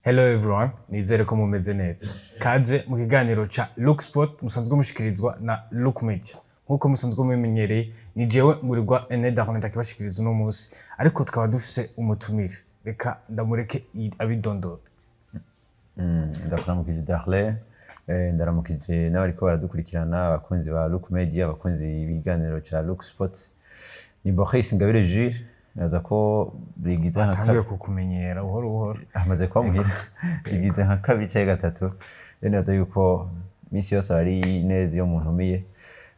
Hello everyone, nizere ko mumeze neza. Kaze mu kiganiro ca Look Sport musanzwe mushikirizwa na Look Media. Nkuko musanzwe mubimenyereye, ni jewe Ngurirwa Ene Darwin ndakibashikiriza uno munsi, ariko tukaba dufise umutumire. Reka ndamureke abidondora. Ndakuramukije Darley, ndaramukije n'abariko baradukurikirana, abakunzi ba Look Media, abakunzi b'ibiganiro ca Look Sports. Ni Boris Ingabire Jules, naza ko bigize nka Tanguye kukumenyera buhoro buhoro. Amaze kuba muhira, bigize nka kabiri canke gatatu. Rero nibaza yuko misi yose aba ari neza iyo muntumiye.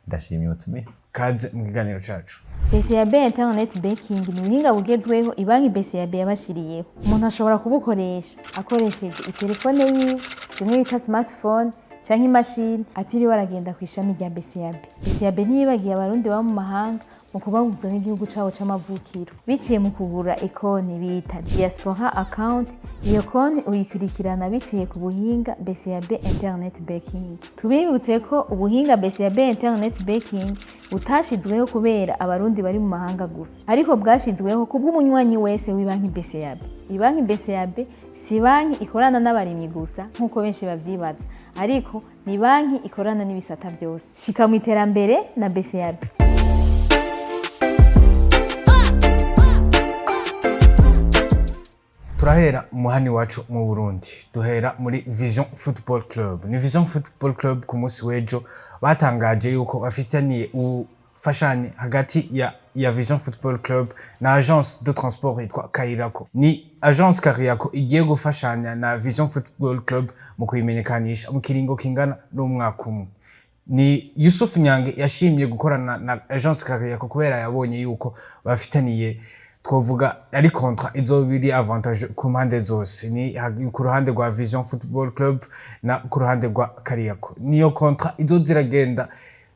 Ndashimye ubutumire. Kaze mu kiganiro cacu. BCAB Internet Banking ni ubuhinga bugezweho ibanki BCAB yabashiriyeho. Umuntu ashobora kubukoresha akoresheje itelefone yiwe, bimwe bita smartphone, canke imashini, atiriwe aragenda ku ishami rya BCAB. BCAB ntiyibagiye Abarundi baba mu mahanga mu kubahuza n'igihugu cabo c'amavukiro, biciye mu kugura ikonti bita Diaspora Account. Iyo konti uyikurikirana biciye ku buhinga BCAB Internet Banking. Tubibutse ko ubuhinga BCAB Internet Banking butashizweho kubera Abarundi bari mu mahanga gusa, ariko bwashizweho kubw'umunywanyi wese w'ibanki BCAB. Ibanki BCAB si banki ikorana n'abarimyi gusa nk'uko benshi bavyibaza, ariko ni banki ikorana n'ibisata vyose. Shika mu iterambere na BCAB. Turahera muhani wacu mu Burundi, duhera muri Vision Football Club. Ni Vision Football Club ku munsi w'ejo batangaje yuko bafitaniye ubufashanye hagati ya Vision Football Club na agence de transport yitwa Kayirako. Ni agence Kayirako igiye gufashanya na Vision Football Club mu kuyimenyekanisha mu kiringo kingana n'umwaka umwe. Ni Yusuf Nyange yashimye gukorana na agence Kariako kubera yabonye yuko bafitaniye, twovuga ari contrat izoba iri avantage ku mpande zose, ni ku ruhande rwa Vision Football Club na ku ruhande rwa Kariako. Niyo contrat izoza iragenda,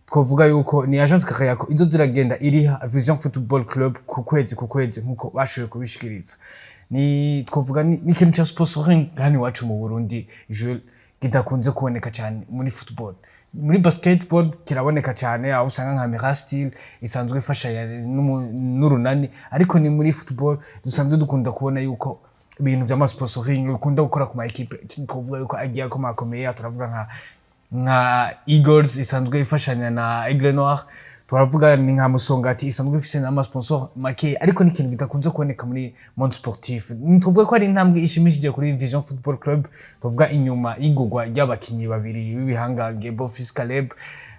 twovuga yuko ni agence Kariako izoza iragenda iriha Vision Football Club ku kwezi ku kwezi, nkuko bashoboye kubishikiriza. Ni twovuga ni ikintu ca sponsoring hano iwacu mu Burundi, Jules, kidakunze kuboneka cyane muri football. Muri basketball kiraboneka cyane, aho usanga nka Mirastil isanzwe ifasha n'Urunani, ariko ni muri football dusanzwe dukunda kubona yuko ibintu vy'ama sponsoring bikunda gukora ku ma équipe twovuga yuko agiye akomakomeye. Turavuga nka Eagles isanzwe ifashanya na Aigle Noir, turavuga ni nka Musongati isanzwe ifise n'ama sponsor make, ariko ni ikintu kidakunze kuboneka muri monde sportif. Tuvuga ko ari intambwe ishimishije kuri Vision Football Club, tuvuga inyuma y'igurwa ry'abakinyi babiri b'ibihangange, Bonfils Caleb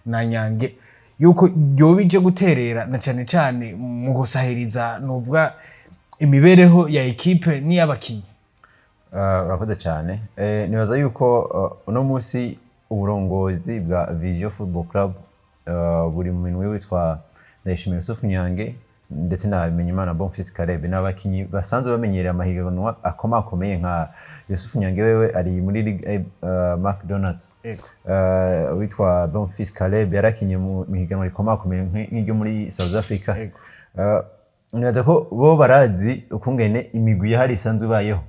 na Nyange, yuko yoba ije guterera na cane cane mu gusahiriza, nuvuga, imibereho ya équipe n'iy'abakinyi. Urakoze cyane. Nibaza yuko uno munsi uburongozi bwa Vision Football Club buri mu minwe witwa Ndayishimiye Yusuf Nyange ndetse na Bimenyimana Bonfils Caleb. Ni abakinyi basanzwe bamenyereye amahiganwa akomakomeye. Nka Yusuf Nyange wewe ari muri Ligue McDonald's. Witwa Bonfils Caleb yarakinye mu higanwa rikomakomeye nk'iryo muri South Africa. Nibaza ko bo barazi ukungene imigwi yahari isanzwe ibayeho,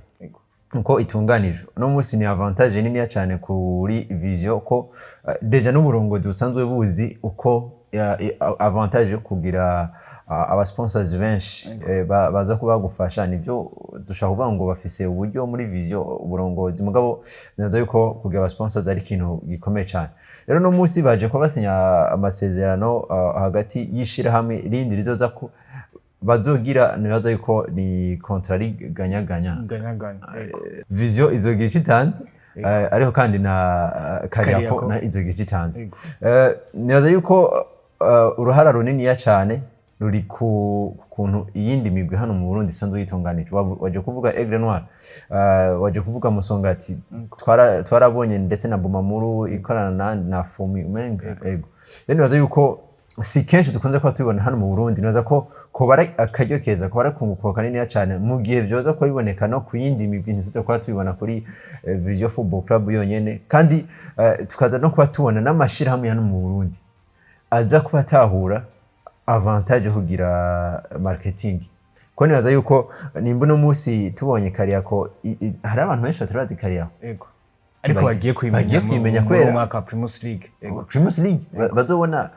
uko itunganijwe. Uno munsi ni avantage niniya cyane kuri Vision ko déjà n'uburongozi busanzwe buzi uko avantage yo kugira aba sponsors benshi baza kuba bagufasha. Nibyo dushobora kuvuga ngo bafise uburyo muri Vision, uburongozi, mugabo nibaza yuko kugira aba sponsors ari ikintu gikomeye cyane. Rero no munsi baje kuba basinya amasezerano hagati y'ishirahamwe rindi rizoza ko bazogira, nibaza yuko ni contrat ari ganyaganya. Ganyaganya, yego. Vision izogira icyo itanze, ariko kandi na Kariako Kariako. na izogira icyo itanze. Nibaza yuko uruhara runiniya cyane ruri ku kuntu iyindi migwi hano mu Burundi isanzwe yitunganije. Waje kuvuga Aigle Noir, waje kuvuga Musongati, twarabonye ndetse na Bumamuru ikorana na Fumi umenga, yego. Rero nibaza yuko si kenshi dukunze kuba tubibona hano mu Burundi. Nibaza ko koba ari akaryo keza, koba ari akunguko kaniniya cyane mu gihe vyoza kuba biboneka no ku yindi migwi, ntituze kuba tubibona kuri Vision Football Club yonyene. Kandi tukaza no kuba tubona n'amashirahamwe hano mu Burundi aza kuba atahura avantage yo kugira marketing, ko nibaza yuko nimba uno munsi tubonye Kariako, hari abantu benshi batari bazi Kariako. Ariko bagiye kuyimenya bagiye kuyimenya muri uwo kubera mwaka wa Primus League. Yego. Primus League bazobona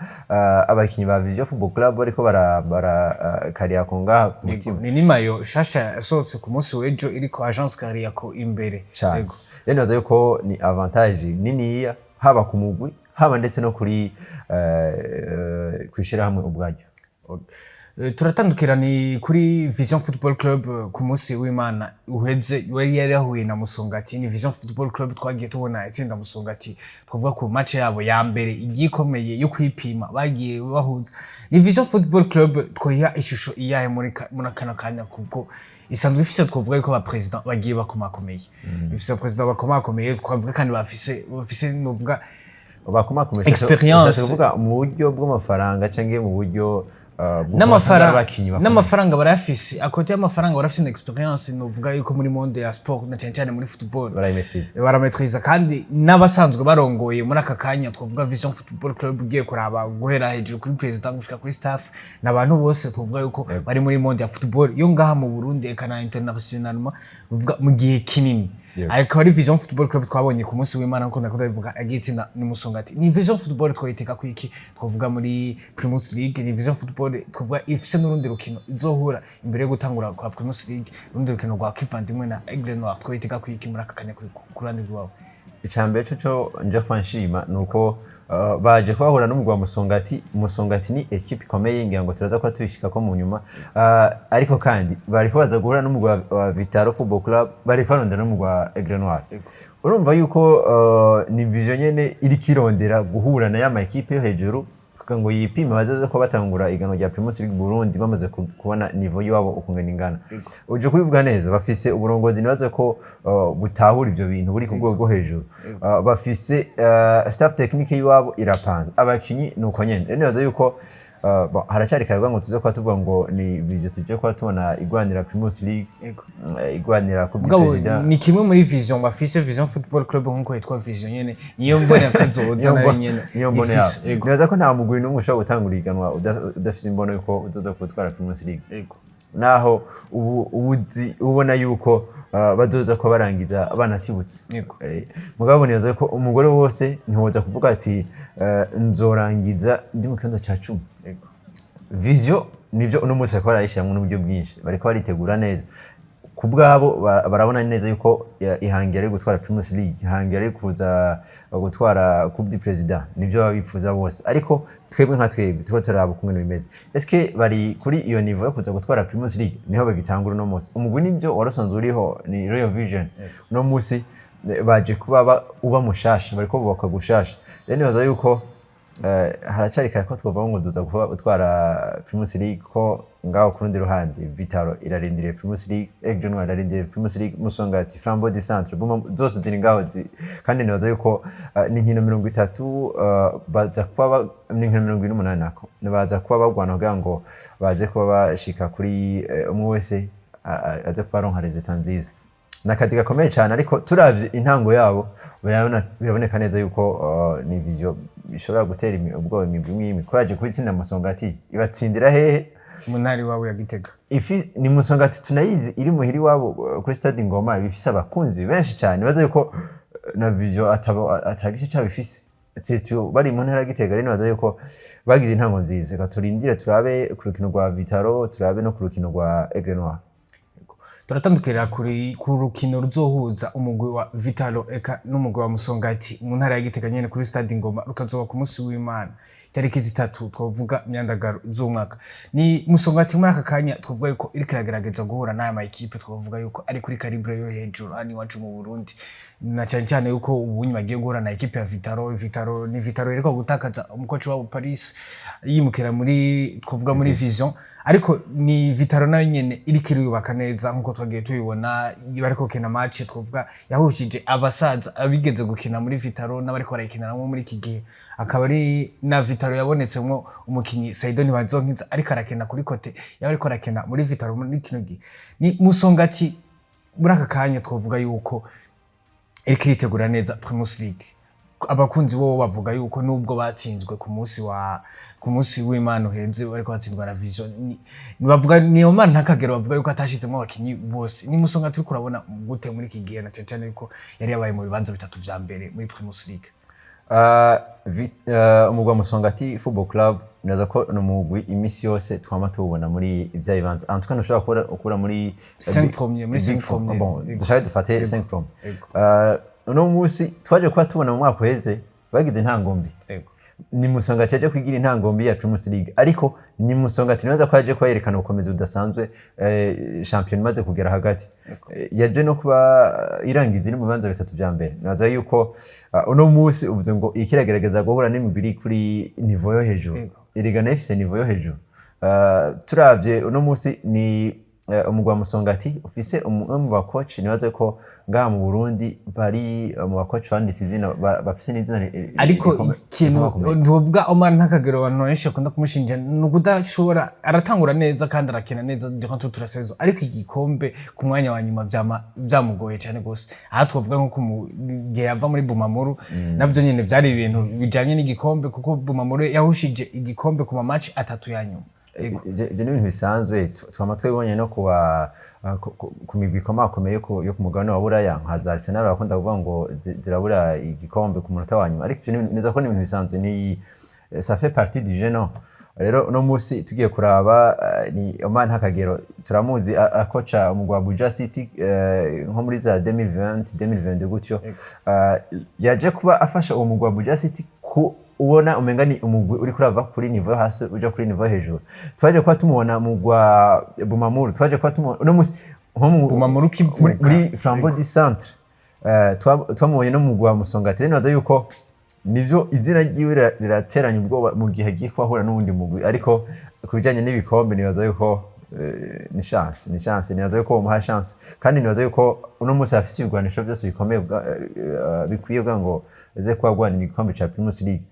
abakinyi ba Vision Football Club bariko bara Kariako ngaha ku mutima. Ni n'imayo shasha yasohotse ku munsi w'ejo iriko Agence Kariako imbere. Cyane. Yego. Rero nibaza yuko ni avantage niniya, haba ku mugwi, haba ndetse no kuri kwishirahamwe ubwaryo. Turatandukira ni kuri Vision Football Club. Ku munsi w'Imana uheze yari yahuye na Musongati. Ni Vision Football Club twagiye tubona itsinda Musongati, twavuga ku match yabo ya mbere igiye ikomeye yo kwipima bagiye bahuza. Ni Vision Football Club twoyiha ishusho iyahe muri kano kanya? Kuko isanzwe ifise, twavuga yuko aba president bagiye bakomakomeye, ifise president bakomakomeye, twavuga kandi bafise novuga bakomakomeye. Experience. Ushatse kuvuga mu buryo bw'amafaranga cyangwa mu buryo bwo n'amafaranga abakinyi bakomeye? N'amafaranga barayafise. À côté y'amafaranga, barafise na experience, novuga yuko muri monde ya sport na cyane cyane muri football barayimetriza. Barametriza, kandi n'abasanzwe barongoye muri aka kanya, twavuga Vision Football Club, ugiye kuraba guhera hejuru kuri president gushika kuri staff, n'abantu bose twavuga yuko bari muri monde ya football yo ngaha mu Burundi eka na internationalement, bivuga mu gihe kinini. Akaba ari Vision Football Club twabonye ku munsi w'Imana, nkuko nakunda bivuga, yagiye itsinda ni Musongati. Ni Vision Football twayiteka ku iki twavuga muri Primus League? Ni Vision Football twavuga ifise n'urundi rukino izohura imbere yo gutangura kwa Primus League, urundi rukino rwa kivandimwe na Aigle Noir. Twayiteka ku iki muri aka kanya ku ruhande rwawe? Icambere cyo nja kuba nshima ni uko baje kubahura n'umugwi wa Musongati. Musongati ni ekipe ikomeye, ngira ngo turaza kuba tubishikako mu nyuma. Ariko kandi bariko baza guhura n'umugwi wa Vitalo Football Club, bariko barondera n'umugwi wa Aigle Noir. Urumva yuko ni Vision nyene iriko irondera guhura na ya ma ekipe yo hejuru kugira ngo yipime, bazaze ko batangura iganwa rya Primus League Burundi bamaze kubona niveau yabo ukungena ingana. Uje kubivuga neza, bafise uburongozi nibaze ko butahura ivyo bintu, buri ku rwego rwo hejuru. Bafise staff technique y'iwabo irapanze, abakinyi nuko nyene. Rero nibaza yuko bon, haracyari kare kugira ngo tuze kuba tuvuga ngo ni Vision tuje kuba tubona igwanira Primus League, igwanira Coupe du Mugabo President. ni kimwe muri vision bafise Vision Football Club, nkuko yitwa Vision nyene, niyo mbone kazoza Niyo nayo nyene niyo mbono ifise. yabo. Nibaza ko nta mugwi n'umwe ushobora gutangura ihiganwa udafise imbono yuko uzoza gutwara Primus League, naho ubu ubuzi ubona yuko bazoza kuba barangiza banatibutse. Mugabo nibaza ko umugore wose ntiwoza kuvuga ati nzorangiza ndi mu kibanza ca 10. Vision nibyo, uno munsi bariko barayishiramwo n'uburyo bwinshi, bariko baritegura neza ku bwabo. Barabona neza yuko ihangira ari gutwara Primus League, ihangira ari kuza gutwara Coupe du President, nibyo baba bifuza bose. Ariko twebwe nka twebwe turiko turaraba ukungene bimeze, eske bari kuri iyo niveau yo kuza gutwara Primus League? Niho bagitangura uno munsi. Umugwi nibyo warasanzwe uriho, ni Royal Vision. Uno munsi baje kuba uba mushasha, bariko bubaka gushasha. Rero nibaza yuko haracari kare ko twovuga ngo duza kuba utwara Primus League, ko ngaho ku rundi ruhande Vitalo irarindiriye Primus League, Aigle Noir irarindiriye Primus League, Musongati, Flambeau du Centre, Buma zose ziri ngaho kandi nibaza yuko ni inkino 30, baza kuba ni inkino 48 nako baza kuba bagwana kugira ngo baze kuba bashika kuri umwe wese aze kuba aronka résultat nziza. Ni akazi gakomeye cyane, ariko turavye intango yabo biraboneka neza yuko ni Vision ishobora gutera ubwoba imigwi imwe imwe, ko yaje kubitsinda Musongati. Ibatsindira hehe? Mu ntara iwawe ya Gitega. Ifi ni Musongati tunayizi iri muhira iwabo, kuri stade Ngoma ifise abakunzi benshi cyane. Baza yuko na Vision atagice cabo ifise, surtout bari mu ntara ya Gitega. Rero nibaza yuko bagize intango nziza. Reka turindire turabe ku rukino rwa Vitalo, turabe no ku rukino rwa Aigle Noir. Turatandukira kuri ku rukino ruzohuza umugwi wa Vitalo eka n'umugwi wa Musongati mu ntara ya Gitega nyene kuri stade Ngoma, rukazoba ku munsi w'Imana itariki 3, twavuga myandagaro z'umwaka. Ni Musongati muri aka kanya twavuga yuko iriko iragerageza guhura n'aya ma ekipe, twavuga yuko ari kuri calibre yo hejuru hano iwacu mu Burundi, na cyane cyane yuko ubunyi bagiye guhura na ekipe ya Vitalo. Vitalo ni Vitalo iriko gutakaza umukoci wabo Paris yimukira muri, twavuga, muri Vision, ariko ni Vitalo nayo nyene iriko iriyubaka neza nkuko twagiye tubibona bariko gukina match, twavuga yahushije abasaza abigeze gukina muri Vitalo n'abariko barayikinaramwo muri iki gihe. Akaba ari na Vitalo yabonetsemwo umukinyi Saido Ntibazonkiza, ariko arakina kuri côté yaba ariko arakina muri Vitalo muri kino gihe. Ni Musongati muri aka kanya twavuga yuko iriko iritegura neza Primus League. Abakunzi bo bavuga yuko nubwo batsinzwe ku munsi w'Imana uheze, bariko batsindwa na Vision, bavuga ni Omar Ntakagero, bavuga yuko atashizemo abakinyi bose. Ni Musonga turi kurabona gute muri iki gihe, na cane cane yuko yari yabaye mu bibanza bitatu vya mbere muri Primus League? Umugwi wa Musongati Football Club, nibaza ko ni umugwi imisi yose twama tuwubona muri ibya bibanza, en tout cas ntushobora kubura muri Cinq premiers, muri big cinq four. premiers. Bon, Yego. dushake dufate 5 premiers. Yego. Uno munsi twaje kuba tubona mu mwaka uheze bagize intangombi. Ni Musongati yaje kwigira intangombi ya Primus League, ariko ni Musongati nibaza ko yaje kuba yerekana ubukomezi budasanzwe. Shampiyona imaze kugera hagati, yaje no kuba irangiza iri mu bibanza bitatu vya mbere. Nibaza yuko uno munsi uvuze ngo ikiragerageza guhura n'imigwi iri kuri niveau yo hejuru. Erega nayo ifise niveau yo hejuru. Turavye uno munsi ni umugwi wa Musongati ufise umwe mu bakoci nibaza ko ngaha mu Burundi bari mu bakoci banditse izina, bafise n'izina Ariko ikintu rikomakomeye. Ntuvuga Omar Ntakagero, abantu benshi bakunda kumushinja ni ukudashobora. Aratangura neza kandi arakina neza durant toute la saison, ariko igikombe ku mwanya wa nyuma vyama vyamugoye cyane gose. Aha twavuga nko ku gihe yava muri Bumamuru, navyo nyene vyari ibintu bijanye n'igikombe, kuko Bumamuru yahushije igikombe ku ma match atatu ya nyuma. Yego. Ivyo ni ibintu bisanzwe, twama twibonye no kuba ku migwi ikomakomeye yo ku mugabane wa Buraya nka za Arsenal, barakunda kuvuga ngo zirabura igikombe ku munota wa nyuma, ariko ivyo neza ko ni ibintu bisanzwe, ni ça fait partie du jeu, no rero uno munsi tugiye kuraba ni Omar Ntakagero, turamuzi akoca umugwi wa Buja City nko muri za 2020, 2022 gutyo. Yaje kuba afasha uwo mugwi wa Buja City ku ubona umenga ni umugwi uri kurava kuri niveau yo hasi uja kuri niveau yo hejuru. Twaje kuba tumubona mu gwa Bumamuru, twaje kuba tumubona uno munsi nko mu Bumamuru ukivuka. muri Flambeau du Centre. Twamubonye no mu gwa Musongati. Rero nibaza yuko nibyo izina ryiwe rirateranya ubwoba mu gihe agiye kuhahura n'uwundi mugwi, ariko ku bijyanye n'ibikombe nibaza yuko ni chance, nibaza yuko bamuha chance, kandi nibaza yuko uno munsi afise ibigwanisho byose bikomeye bikwiye kugira ngo aze kuba agwanira igikombe ca Primus League.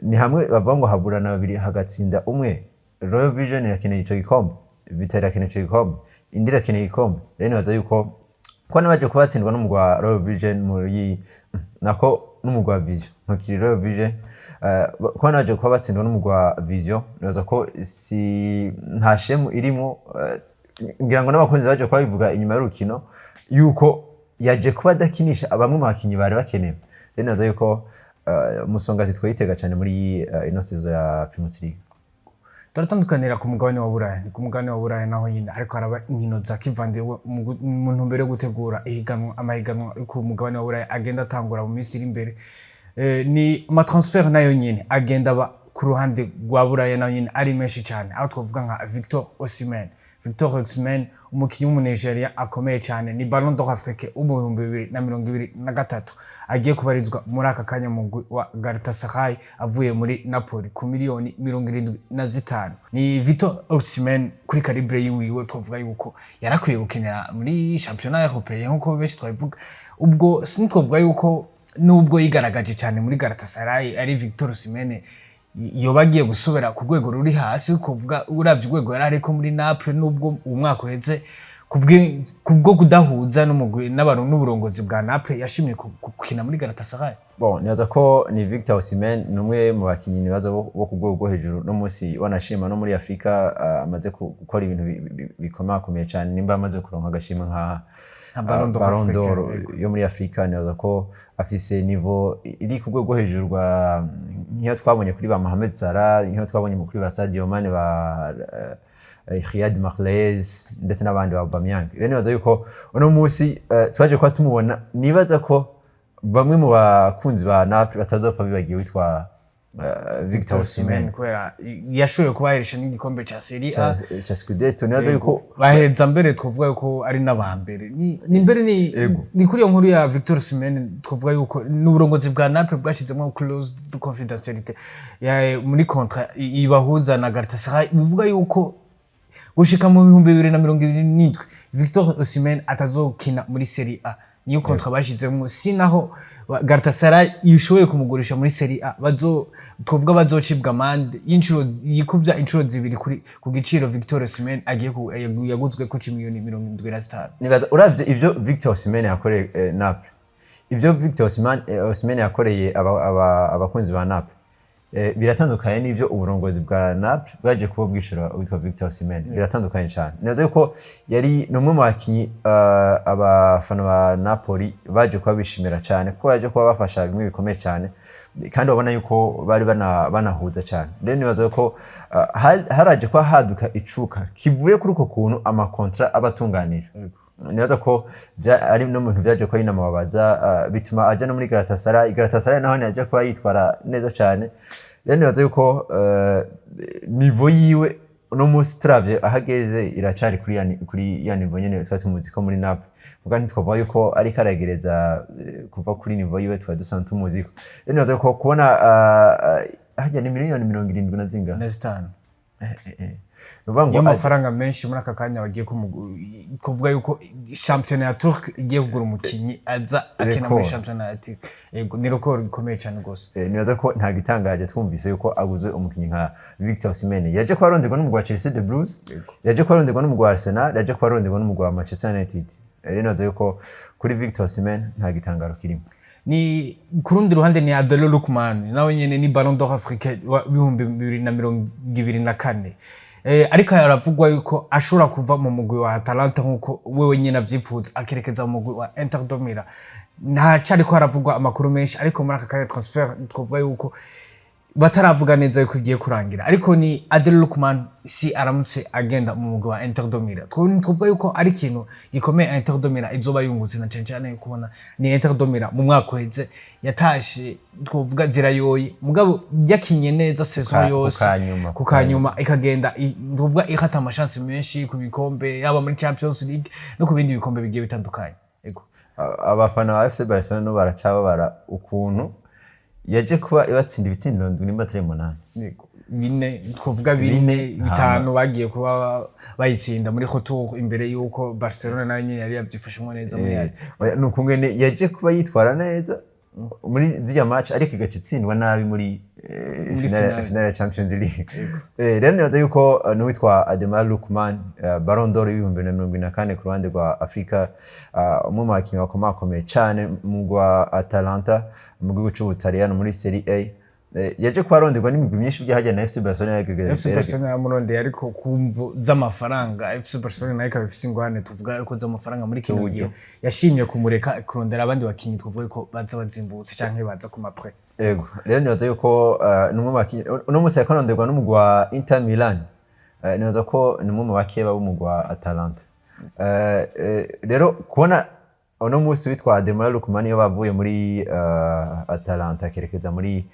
Ni hamwe bavuga ngo haburana babiri hagatsinda umwe. Royal Vision irakeneye ico gikombe, Vital'O irakeneye ico gikombe, indi irakeneye igikombe. Rero nibaza yuko kuba nabaje kuba batsindwa n'umugwi wa Royal Vision muri nako n'umugwi wa Vision, ntukiri Royal Vision, kuba nabaje kuba batsindwa n'umugwi wa Vision, nibaza ko si nta shemu irimo. Ngira ngo n'abakunzi baje kuba bivuga inyuma y'urukino yuko yaje kuba adakinisha bamwe mu bakinyi bari bakenewe. Rero nibaza yuko Musongati twayitega cyane muri ino saison ya Primus League. Turatandukanira ku mugabane wa Buraya. Ni ku mugabane wa Buraya naho nyine ariko haraba inkino za kivandimwe mu ntumbero yo gutegura ihiganwa, amahiganwa yo ku mugabane wa Buraya agenda atangura mu minsi iri imbere. Ni ama transfert nayo nyine agenda aba ku ruhande rwa Buraya, nayo nyine ari menshi cyane, aho twavuga nka Victor Osimhen. Victor Osimhen, umukinnyi w'Umunigeria akomeye cyane, ni Ballon d'Or Afrique wo mu 2023, agiye kubarizwa muri aka kanya mu mugwi wa Galatasaray avuye muri Napoli ku miliyoni 75. Ni Victor Osimhen kuri calibre yiwiwe twavuga yuko yarakwiye gukinira muri championnat européen nkuko benshi twabivuga. Ubwo sinitwavuga yuko nubwo yigaragaje cyane muri Galatasaray, ari Victor Osimhen yoba agiye gusubira ku rwego ruri hasi, kuvuga uravye urwego yari ariko muri Naples, nubwo umwaka uheze kubwo kudahuza n'umugwi n'abantu n'uburongozi bwa Naples yashimye gukina muri Galatasaray? Bon, nibaza ko ni Victor Osimhen, ni umwe mu bakinyi nibaza bo ku rwego rwo hejuru no munsi, wanashima no muri Afrika amaze gukora ibintu bikomakomeye cyane, nimba amaze kuronka agashimwe nka nka Ballon d'Or Ballon Africa, d'Or yego. yo muri Afrika. Nibaza ko afise niveau iri ku rwego rwo hejuru rwa nk'iyo twabonye kuri ba Mohamed Salah, nk'iyo twabonye kuri ba Sadio Mane, ba Riyad Mahrez ndetse n'abandi ba Aubameyang. Rero nibaza yuko uno munsi twaje kuba tumubona, nibaza ko bamwe mu bakunzi ba Naples batazopfa bibagiwe witwa Victor Victor Osimhen, Osimhen kubera yashoboye kubaheresha n'igikombe ca Serie A ca Scudetto. Nibaza yuko baheza mbere, twavuga yuko ari n'abambere ni mbere ni Yego. ni kuri iyo nkuru ya Victor Osimhen, twavuga yuko n'uburongozi bwa Naples bwashyizemo clause de confidentialité muri contrat ibahuza na Galatasaray, bivuga yuko gushika mu 2027 Victor Osimhen atazokina muri Serie A. Niyo contrat bashyizemo. Si naho Galatasaray ishoboye kumugurisha muri Serie A, bazo twavuga bazocibwa amande y'inshuro yikubya inshuro zibiri kuri ku giciro Victor Osimhen agiye yaguzwe ku miliyoni 75. Nibaza uravye ivyo Victor Osimhen yakoreye Naples. Ibyo Victor Osimhen yakoreye abakunzi ba Naples biratandukanye n'ibyo uburongozi bwa Naples bwaje kuba bwishura witwa Victor Osimhen. Biratandukanye cyane. Nibaza yuko yari ni umwe mu bakinyi abafana ba Napoli baje kuba bishimira cyane, kuko yaje kuba bafasha bimwe bikomeye cyane, kandi babona yuko bari banahuza cyane. Rero nibaza ko haraje kuba haduka icuka kivuye kuri uko kuntu ama contrats aba atunganijwe. Nibaza ko ari no mu bintu byaje kuba binamubabaza, bituma aja no muri Galatasaray. Galatasaray naho ntiyaje kuba yitwara neza cyane. Rero nibaza yuko niveau yiwe uno munsi, turavye aho ageze, iracari kuri ya niveau nyene twari tumuzi ko muri Naples. Muga ntitwavuga yuko ariko aragereza kuva kuri niveau yiwe twari dusanzwe tumuziko. Rero nibaza ko kubona harya ni miliyoni 70 na zingahe? Na zitanu. Ni ukuvuga ngo Niyo mafaranga menshi muri aka kanya bagiye kuvuga yuko shampiyona ya Turk igiye kugura umukinyi aza akina muri Record. shampiyona ya Turk. Yego, ni record ikomeye cyane rwose. Nibaza ko nta gitangaje twumvise yuko aguze umukinnyi nka Victor Osimhen. Yaje kuba aronderwa n'umugwi wa Chelsea the Blues, yaje kuba aronderwa n'umugwi wa Arsenal, yaje kuba aronderwa n'umugwi wa Manchester United. Rero nibaza yuko kuri Victor Osimhen nta gitangaro kirimo. Ni ku rundi ruhande ni Ademola Lookman, nawe nyene ni Ballon d'Or Afrique wa 2024. Ariko haravugwa yuko ashobora kuva mu mugwi wa Atalanta nkuko wewe nyene avyipfuza, akerekeza mu mugwi wa Inter de Milan. Ntacariko haravugwa amakuru menshi, ariko muri aka kanya transfert twavuga yuko bataravuga neza yuko igiye kurangira, ariko ni Ademola Lookman si aramutse agenda mu mugwi wa Inter de Milan, twavuga yuko ari ikintu gikomeye Inter de Milan izoba yungutse, na cane cane kubona ni Inter de Milan mu mwaka uheze yatashe, twavuga zirayoye, mugabo yakinye neza saison yose. Kukanyuma. Ku kanyuma ikagenda twavuga ihata ama chances menshi ku bikombe, yaba muri Champions League no ku bindi bikombe bigiye bitandukanye. Ego. Abafana ba FC Barcelona baracababara ukuntu yaje kuba ibatsinda ibitsindo ndwi, nimba atari umunani. Yego. Bine, twavuga bine. Bine, bitanu bagiye kuba bayitsinda muri retour, imbere yuko Barcelona nayo nyene yari yavyifashemwo neza muri Oya, ni ukungene yaje kuba yitwara neza muri ziriya match, ariko igaca itsindwa nabi muri Muri finale, finale. finale ya Champions League. Rero nibaza yuko n'uwitwa Ademola Lookman, Ballon d'Or w'2024 ku ruhande rwa Afrika, umwe mu bakinnyi bakomakomeye cane mu rwa Atalanta mu gihugu c'Ubutaliyano muri Serie A, yaje kuba aronderwa n'imigwi myinshi burya hajya na FC Barcelona FC Barcelona yamurondeye, ariko ku mvu z'amafaranga. FC Barcelona nayo ikaba ifise ingorane, tuvuga ariko z'amafaranga muri kino Z'uburyo. gihe, yashimye kumureka kurondera abandi bakinyi, tuvuga ko baza bazimbutse canke baza ku ma prêts. Ego, rero nibaza yuko ni umwe mu bakinyi uno munsi yariko aronderwa n'umugwi wa Inter Milan. Nibaza ko ni umwe mu bakeba b'umugwi wa Atalanta. Rero kubona uno munsi witwa Ademola Lookman iyo bavuye muri Atalanta akerekeza muri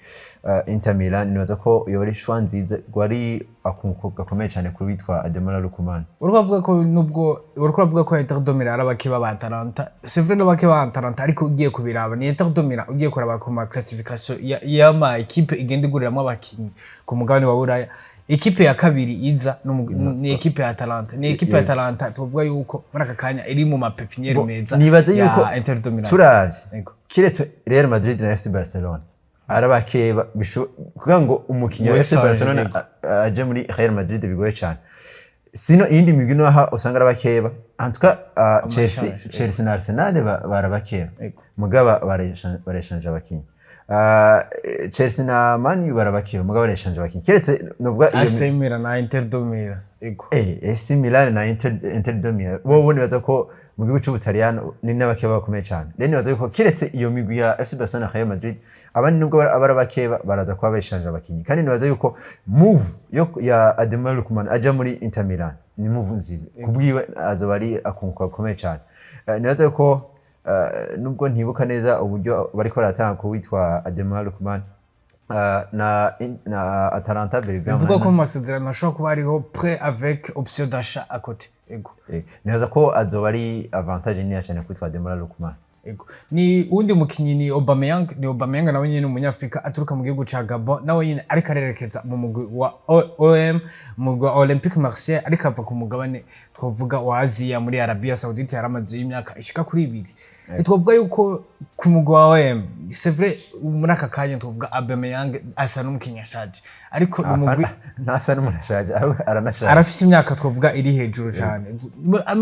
Inter Milan, nibaza ko iyo ari choix nziza, rwari akunguko gakomeye cyane kuri witwa Ademola Lookman. Uriko uravuga ko nubwo uriko uravuga ko Inter de Milan ari abakeba ba Atalanta, c'est vrai, n'abakeba ba Atalanta, ariko ugiye kubiraba ni Inter de Milan, ugiye kuraba ku ma classification y'ama équipe igenda iguriramwo abakinyi ku mugabane wa Buraya, équipe ya kabiri iza ni équipe ya Atalanta. Ni équipe ya Atalanta tuvuga yuko muri aka kanya iri mu ma pépinières meza Nibaze ya yuko Inter de Milan. Turavye Yego. kiretse Real Madrid na FC Barcelona arabakeba, kugira ngo umukinnyi wa FC Wexar, Barcelona yego. aje muri Real Madrid bigoye cyane. Sino iyindi migwi naho usanga arabakeba, en tout cas Chelsea, Amashanje, Chelsea na Arsenal barabakeba, Yego. mugaba bareshanje abakinyi. Chelsea na Man U barabakeba, mugaba bareshanje abakinyi, keretse novuga iyo AC Milan na Inter de Milan, yego. AC Milan na Inter de Milan bo nibaza ko mu gihugu c'Ubutaliyano ni n'abakeba bakomeye cyane. Rero nibaza yuko kiretse iyo migwi ya FC Barcelona na Real Madrid, abandi nubwo aba ari abakeba baraza kuba beshanje abakinyi. Kandi nibaza yuko move yo ya Ademola Lookman aja muri Inter Milan ni move nziza kubwiwe, azoba ari akunguka gakomeye cyane. Nibaza yuko nubwo ntibuka neza uburyo bariko baratanga ku witwa Ademola Lookman na Atalanta Bergamo. Bivuga ko mu masezerano hashobora kuba hariho prêt avec option d'achat à côté, yego. Nibaza ko azoba ari avantage nini cyane kwitwa Ademola Lookman. Ego. Ni uwundi mukinyi ni Aubameyang. Ni Aubameyang, nawe nyene umunyafrika aturuka mu gihugu ca Gabon, nawe nyene ariko arerekeza mu mugwi wa OM, mu mugwi wa Olympique Marseille, ariko ava ku mugabane twavuga wa Aziya muri Arabia Saoudite, yaramaze imyaka ishika kuri 2. Twavuga yuko Ku mugwi wa OM, c'est vrai, muri aka kanya tuvuga Aubameyang asa n'umukinyi ashaje, ariko ni umugwi Ntasa n'umuntu ashaje, ahubwo aranashaje. Arafise imyaka twavuga iri hejuru cyane,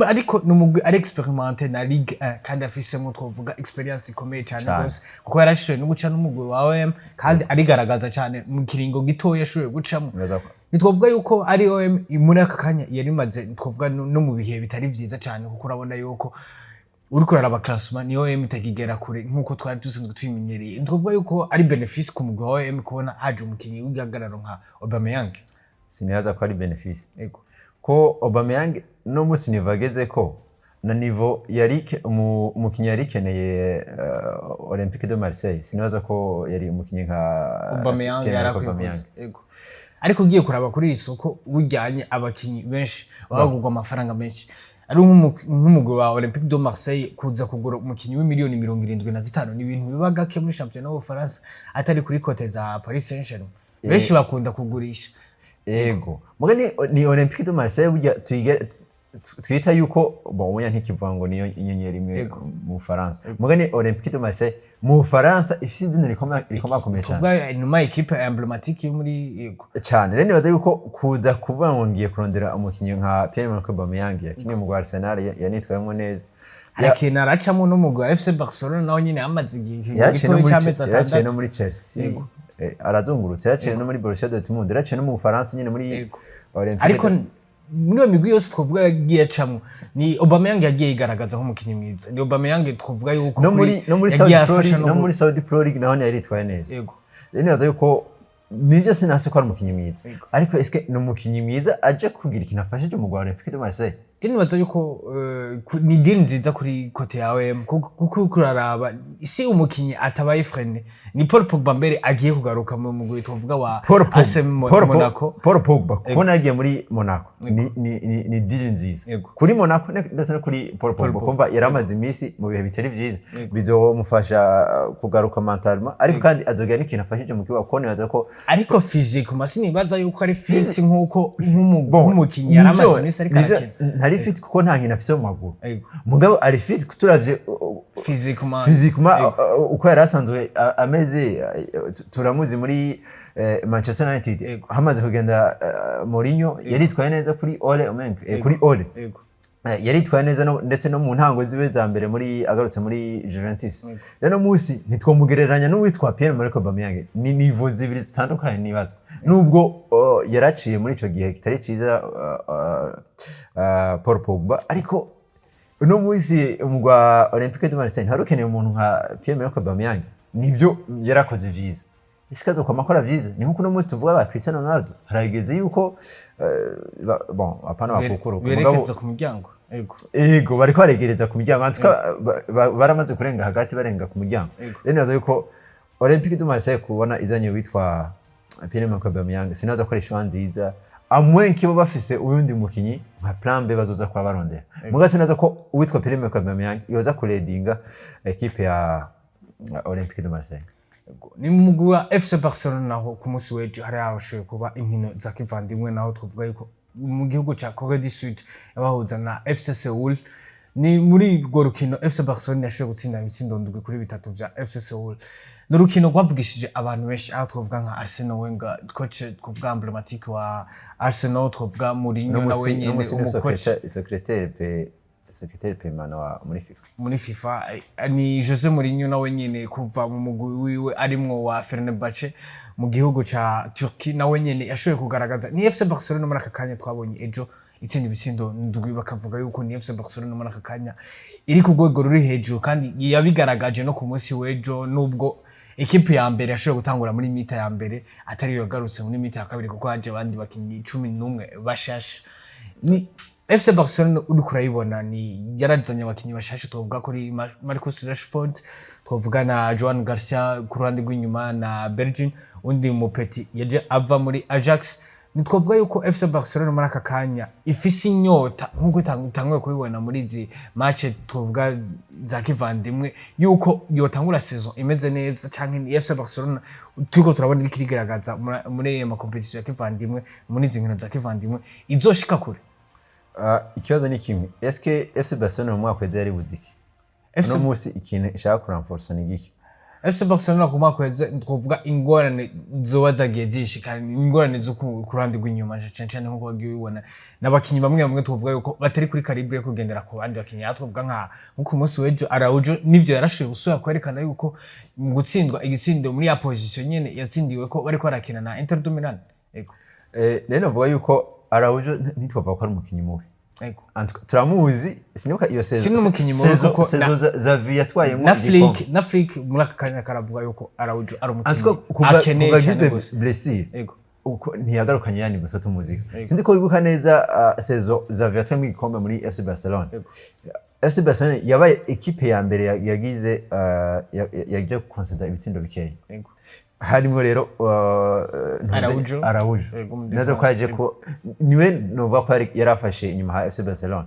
ariko ni umugwi ari expérimenté na Ligue 1 kandi afisemo twavuga expérience ikomeye cyane Cane. rwose, kuko yarashoboye no guca n'umugwi wa OM kandi arigaragaza cyane mu kiringo gitoya yashoboye gucamo. Nibaza ko- Ntitwavuga yuko ari OM muri aka kanya yari imaze twavuga no mu bihe bitari vyiza cyane, kuko urabona yuko uriko uraraba classement ni OM itakigera kure nk'uko twari dusanzwe tubimenyereye. Ntitwavuga yuko ari bénéfice ku mugwi wa OM kubona haje umukinyi w'igihagararo nka Aubameyang? Sinibaza ko ari bénéfice, ko Aubameyang no musi niveau ageze ko na niveau yari umukinyi yari ikeneye Olympique de Marseille, sinibaza ko yari umukinyi nka Aubameyang Pierre yarakwiye Aubameyang. kuza. Yego. Ariko ugiye kuraba kuri iri soko bujyanye, abakinyi benshi bagurwa amafaranga menshi, ari nk'umugwi wa Olympique de Marseille kuza kugura umukinyi w'imiliyoni 75 ni ibintu biba gake muri shampiyona y'Ubufaransa, atari kuri côté za Paris Saint-Germain, benshi bakunda kugurisha. Ego, muga ni Olympique de Marseille burya twita yuko bon oya ntikivuga ngo niyo inyenyeri imwe mu Bufaransa, muga ni Olympique de Marseille mu Bufaransa ifise izina rikomakomeye cyane. Tuvuga nyuma équipe emblématique yo muri, yego. Cyane. Rero nibaza yuko kuza kuvuga ngo ngiye kurondera umukinnyi nka Pierre-Emerick Aubameyang yakinye mu Arsenal, yanitwayemo neza. Hari ikintu aracamo n'umugwi wa FC Barcelona, nawe nyine yamaze igihe Yaraciye no gitoya muri c'amezi yaraciye no 6. muri Chelsea. Arazungurutse, yaraciye no muri Borussia Dortmund, yaraciye no mu Bufaransa nyine muri Olympique. Ariko muri iyo migwi yose twavuga yagiye acamwo, ni Aubameyang yagiye yigaragaza nk'umukinnyi mwiza. Ni Aubameyang twavuga yuko no muri no muri yagiye Saudi Pro afasha League no no muri Saudi Pro League naho yaritwaye neza. Rero nibaza yuko nibyo, sinase ko ari umukinnyi mwiza, ariko eske ni umukinnyi mwiza aje kugira ikintu afashije umugwi wa Olympique de Marseille? Je nibaza yuko ni deal nziza kuri côté ya OM, kuko uriko uraraba si umukinyi atabaye freiné, ni Paul Pogba mbere agiye kugaruka mu mugwi twavuga wa Paul Pogba AS Monaco. Paul Pogba kubona yagiye muri Monaco ni deal nziza kuri Monaco ndetse no kuri Paul Pogba. Pogba. Kumva yari amaze iminsi mu bihe bitari vyiza, bizomufasha kugaruka mentalement, ariko kandi azogira n'ikintu afashije mu kibuga, kuko nibaza ko Ariko physiquement sinibaza yuko ari fit nk'uko Bon, nk'umukinyi yari amaze iminsi ariko nivyo, arakina. Ntari fit kuko nta nkino afise mu maguru, mugabo ari fit turavye physiquement. Physiquement, uko yari asanzwe ameze, turamuzi muri Manchester United. Hamaze kugenda Mourinho, yaritwaye neza kuri Ole Omenk, kuri Ole. Yaritwaye neza ndetse no mu ntango ziwe za mbere muri agarutse muri Juventus. Rero munsi ntitwomugereranya n'uwitwa Pierre-Emerick Aubameyang, ni niveau zibiri zitandukanye nibaza, nubwo yaraciye muri ico gihe kitari ciza Paul Pogba. Ariko uno munsi umugwa Olympique de Marseille ntari ukeneye umuntu nka Pierre-Emerick Aubameyang. Nibyo, yarakoze vyiza, isi azokwama akora vyiza. Ni nkuko uno munsi tuvuga ba Cristiano Ronaldo, harageze yuko bon, apana bakukuruka mugabo Berekeza ku muryango, yego. Ego, bariko baregereza ku miryango. En tout cas, baramaze kurenga hagati, barenga ku muryango. Rero nibaza yuko Olympique de Marseille kubona izanye witwa Pierre-Emerick Aubameyang, sinaza ko ari choix nziza, à moins que bo bafise uyundi mukinyi nka plan B bazoza kuba barondera. Muga sinaza ko uwitwa Pierre-Emerick Aubameyang yoza kuredinga équipe ya Olympique de Marseille. Ni mu mugwi wa FC Barcelona naho ku munsi w'ejo hari habashoboye kuba inkino za kivandimwe, naho twavuga yuko mu gihugu ca Corée du Sud yabahuza na FC Seoul. Ni muri urwo rukino FC Barcelona yashoboye gutsinda ibitsindo 7-3 vya FC Seoul. Ni urukino rwavugishije abantu benshi, aho twavuga nka Arsene Wenger, coach twavuga emblématique wa Arsenal, twavuga Mourinho nawe nyene N'umusi ni umucoach secrétaire permanent wa muri FIFA. Muri FIFA ni Jose Mourinho, nawe nyene kuva mu mugwi wiwe arimwo wa Fenerbahce mu gihugu ca Turkey, nawe nyene yashoboye kugaragaza. Ni FC Barcelona muri aka kanya twabonye ejo itsinda ibitsindo 7, bakavuga yuko ni FC Barcelona muri aka kanya iri ku rwego ruri hejuru, kandi yabigaragaje no ku munsi w'ejo, nubwo ekipe ya mbere yashoboye gutangura muri mi-temps ya mbere atariyo yagarutse muri mi-temps ya kabiri, kuko haje abandi bakinyi 11 bashasha. Ni FC Barcelona uriko urayibona, ni yarazanye abakinyi bashasha, twavuga kuri Marcus Rashford, twavuga na Joan Garcia ku ruhande rw'inyuma na Bergin, undi mupeti yaje ava muri Ajax. Ntitwavuga yuko FC Barcelona muri aka kanya ifise inyota nk'uko utanguye kubibona muri izi match twavuga za kivandimwe, yuko yotangura saison imeze neza, canke ni FC Barcelona turiko turabona iriko irigaragaza muri ayo makompetisiyo ya kivandimwe, muri izi nkino za kivandimwe izoshika kure? Ikibazo ni kimwe: eske FC Barcelona mu mwaka weze yari buziki? FC Uno munsi ikintu ishaka kuranforsa ni giki? FC Barcelona ku mwaka uheze, twovuga ingorane zoba zagiye zishika, ingorane zo ku ruhande rw'inyuma, cane cane nkuko wagiye ubibona, n'abakinyi bamwe bamwe twovuga yuko batari kuri calibre yo kugendera ku bandi bakinyi. Aha twovuga nko ku munsi w'ejo Araujo, nivyo yarashoboye gusubira kwerekana yuko mu gutsindwa igitsindo muri ya position nyene yatsindiwe ko bariko barakina na Inter de Milan. Ego. Rero novuga yuko Araujo ntitwavuga ko ari umukinyi mubi. En tout cas, turamuzi, sinibuka iyo saison. Si n'umukinyi mubi kuko saison Xavi yatwayemo na igikombe. Flick, na Flick muri aka kanya karavuga yuko Araujo ari En tout umukinyi cas, kuva akeneye kuva cyane agize gose. blessure, uko ntiyagarukanye yani gusa tumuzi. Sinzi ko wibuka neza saison Xavi yatwayemo igikombe muri FC Barcelona. FC Barcelona yabaye ekipe ya mbere yagize yagiye conceda ibitsindo bikeya. Harimo rero Araujo. Araujo. Yego, mu Nazo ko defense. yaje ko niwe novuga ko yarafashe inyuma ha FC Barcelona.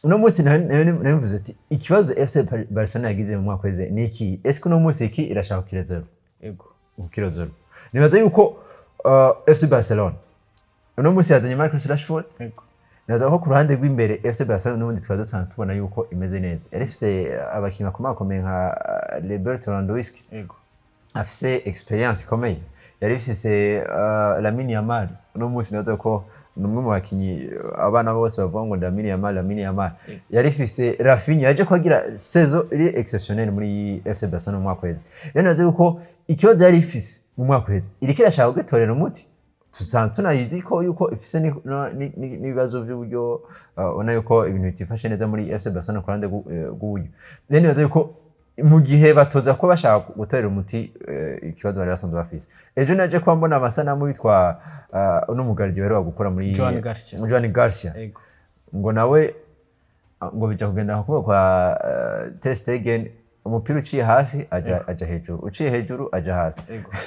Uno munsi nari mvuze ati ikibazo FC Barcelona yagize mu mwaka weze ni iki? Ese uno munsi iki irashaka kukirezero? Kukirezero, nibaza yuko FC Barcelona uno munsi yazanye Marcus Rashford. Nibaza ko ku ruhande rw'imbere FC Barcelona n'ubundi twari dusanzwe tubona yuko imeze neza, yari ifise abakinnyi bakomakomeye nka Robert Lewandowski, afise experience ikomeye, yari ifise Lamine Yamal. Uno munsi nibaza ko ni umwe mu bakinyi abana bose bavuga ngo Lamine Yamal, Lamine Yamal. Yari ifise Raphinha yaje kugira saison iri exceptionnelle muri FC Barcelona mu mwaka uheze. Rero nibaza yuko ikibazo yari ifise mu mwaka uheze iriko irashaka kugitorera umuti. Tusanzwe tunayizi ko yuko ifise n'ibibazo by'uburyo, ubona yuko ibintu bitifashe neza muri FC Barcelona ku ruhande rw'uburyo. Rero nibaza yuko mu gihe batoza ko bashaka gutorera umuti ikibazo bari basanzwe bafise. Ejo naje kuba mbona amasanamu witwa uno mugardier baheruka gukora muri Joan Garcia. Joan Garcia. Ngo nawe ngo bija kugenda nka kuba kwa Ter Stegen, umupira uciye hasi aja hejuru, uciye hejuru aja hasi.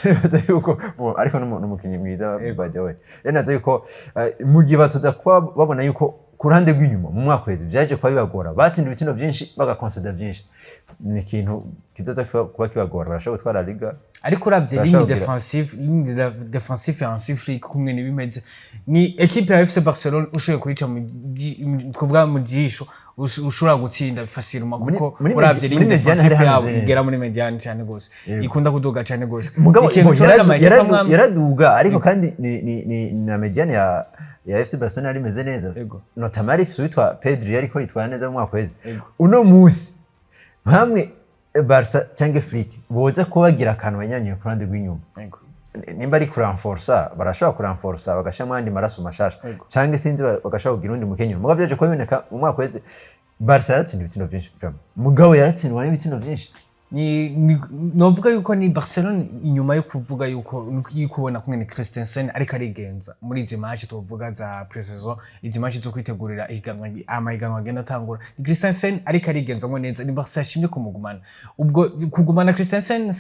Nibaza yuko ariko n'umukinyi mwiza, by the way. Rero naza yuko mu gihe batoza kuba babona yuko ku ruhande rw'inyuma mu mwaka uheze vyaje kuba bibagora, batsinda ibitsindo vyinshi, bagakonseda vyinshi, ni ikintu kizoza kuba kibagora, barashobora gutwara Liga. Ariko uravye Barashobora ligne défensive, ligne défensive ya Hansi Flick kumwe n'ibimeze, ni equipe ya FC Barcelona ushoboye kuyica twovuga mu jisho, ushobora gutsinda facilement, kuko uravye muri ligne médiane hari défensive yabo hameze neza. igera muri médiane cyane gose, ikunda kuduga cyane gose. Mugabo Ikintu bo, corana amakipe amwe. Yaraduga, ariko kandi ni na médiane ya FC Barcelona yari imeze neza. Notamment yari ifise uwitwa Pedri yariko yitwara neza mu mwaka uheze. Uno munsi nkamwe Barca cyangwa Flick boza kuba bagira akantu banyanyuye ku ruhande rw'inyuma, nimba ari kuranforsa, barashobora kuranforsa bagashiramo ayandi maraso mashasha, cyangwa sinzi bagashobora kugira undi mukenyero. Mugabo byaje kuba biboneka mu mwaka uheze Barca yaratsinda ibitsindo byinshi vraiment, mugabo yaratsindwa n'ibitsindo byinshi. Ni novuga yuko ni Barcelona inyuma yo kuvuga yuko kubona kumwe ni Christensen ariko arigenza muri izi match tuvuga za pre-saison, izi match zo kwitegurira ihiganwa, amahiganwa agenda atangura, ni Christensen ariko arigenzamo neza, ni Barca yashimye kumugumana. Ubwo kugumana Christensen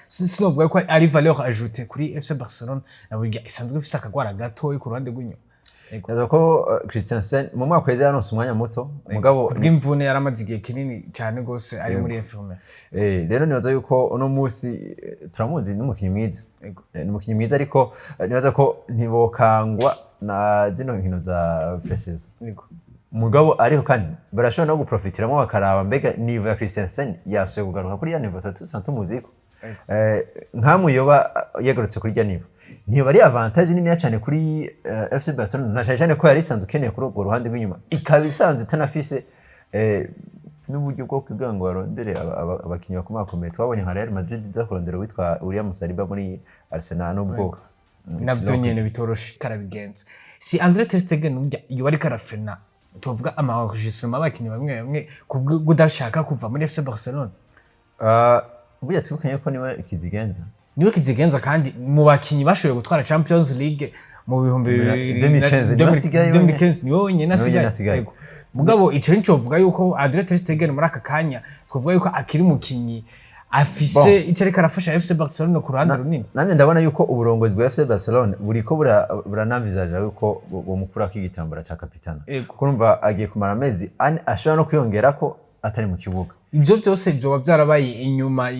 sinovuga ko ari valeur ajoutée kuri FC Barcelona, na burya isanzwe ifise akagwara gatoyi ku ruhande rw'inyuma. Yego. Naza ko Christensen mu mwaka uheze yaronse umwanya muto, mugabo Kubw'imvune yaramaze igihe kinini cyane gose ari muri infirmerie. Rero nibaza yuko uno munsi turamuzi, n'umukinnyi mwiza. Ni umukinnyi mwiza, ariko nibaza ko ntibokangwa na zino nkino za pre-saison. Mugabo ariko kandi barashobora no guprofitiramo bakaraba mbega niveau ya Christensen yasuye kugaruka kuri ya niveau dusanzwe tumuziko. Nkamwe yoba yagarutse kuri ya niveau, ntiba ari avantage niniya cyane kuri FC Barcelona, na cyane cyane ko yari isanzwe ukeneye kuri urwo ruhande rw'inyuma, ikaba isanzwe itanafise n'uburyo bwo kugira ngo barondere abakinnyi bakomakomeye. Twabonye nka Real Madrid iza kurondera uwitwa William Saliba muri Arsenal, nubwo Navyo nyene bitoroshe karabigenza. Si Andre ter Stegen urya iyo ariko arafrena, tuvuga ama enregistrement abakinnyi bamwe bamwe kubwo kudashaka kuva muri FC Barcelona? Burya twibukanye ko niwe kizigenza. Niwe kizigenza, kandi mu bakinyi bashoboye gutwara Champions League mu bihumbi bibiri 2015, niwe asigaye wenyene. 2015, niwe wenyene Niwe asigaye. wenyene asigaye. Yego. Mugabo ico nico vuga yuko Andre ter Stegen muri aka kanya twavuga yuko akiri umukinyi afise ico ariko arafasha FC Barcelona ku ruhande runini. Nanjye ndabona yuko uburongozi bwa FC Barcelona buriko buranamvizaja yuko bomukurako igitambara ca kapitana. Kurumva agiye kumara amezi 4 ashobora no kwiyongera ko atari mu kibuga. Ivyo vyose vyoba vyarabaye inyuma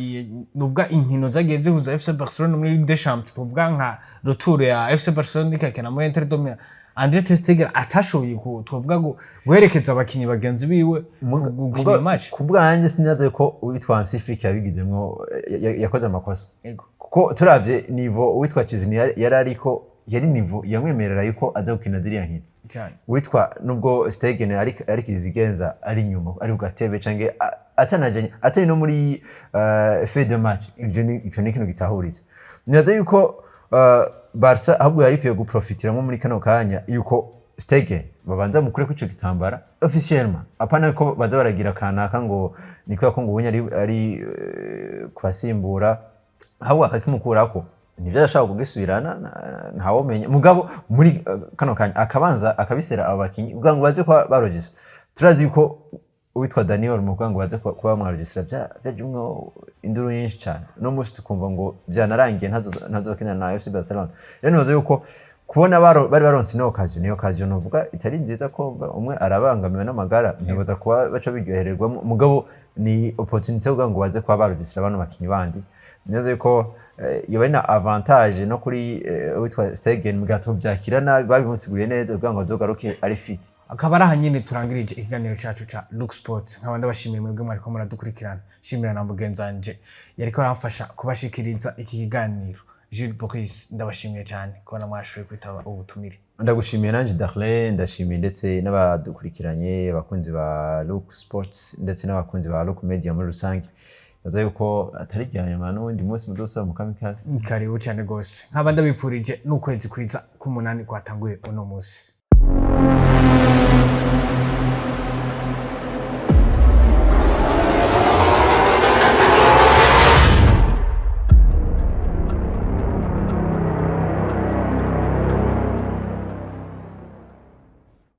nuvuga inkino zagiye zihuza FC Barcelona muri Ligue des Champions, tuvuga nka retour ya FC Barcelona ikakina muri Inter de Milan, Andre ter Stegen atashoboye tuvuga ngo guherekeza abakinyi bagenzi biwe gukina iyo match. Ku bwanjye sinaze ko uwitwa Hansi Flick yabigizemwo, yakoze amakosa, kuko turavye niveau uwitwa Szczesny yari ariko, yari niveau yamwemerera yuko aza gukina ziriya nkino. Witwa nubwo Stegen ari kizigenza, ari inyuma, ari ku gatebe canke atanajanye, atari no muri feuille de match, ivyo ni ico ni ikintu gitahuritse. Nibaza yuko Barca ahubwo yari ikwiye guprofitiramo muri kano kanya yuko Stegen babanza mukure ko ico gitambara officiellement, apana ko baza baragira kanaka ngo ni kubera ko ngo ubonye ari kubasimbura, ahubwo akakimukurako nivyo adashobora kugisubirana, ntawomenya. Mugabo muri kano kanya akabanza akabisera abo bakinyi kugira ngo baze kuba barogesa. Turazi yuko uwitwa Daniel mu kugira ngo baze kuba bamwarogesera vyajemwo induru nyinshi cane. No munsi tukumva ngo vyanarangiye, ntazokina na FC Barcelona. Rero nibaza yuko kubona bari baronse ino occasion, niyo occasion novuga itari nziza, ko umwe arabangamiwe n'amagara, ntibaza kuba baca biryohererwamo, mugabo ni opportunité kugira ngo baze kuba barogesera bano bakinyi bandi. Neza yuko yoba ari na avantage no kuri uwitwa Stegen, mugato byakira nabi, babimusiguriye neza kugira ngo azogaruke ari fit. Akaba ari aha nyine turangirije ikiganiro cacu ca Look Sport. Nkaba ndabashimiye mwebwe mwariko muradukurikirana, shimira na mugenzi wanje yariko aramfasha kubashikiriza iki kiganiro, Jules Boris. Ndabashimiye cyane kubona mwashoboye kwitaba ubutumire. Ndagushimiye nanjye Darlene, ndashimiye ndetse n'abadukurikiranye, abakunzi ba Look Sports ndetse n'abakunzi ba Look Media muri rusange. Baza yuko atari irya nyuma, n'ubundi munsi muzosubira mu kamikazi. Karibu cyane rwose. Nkaba ndabifurije n'ukwezi kwiza k'umunani kwatanguye uno munsi.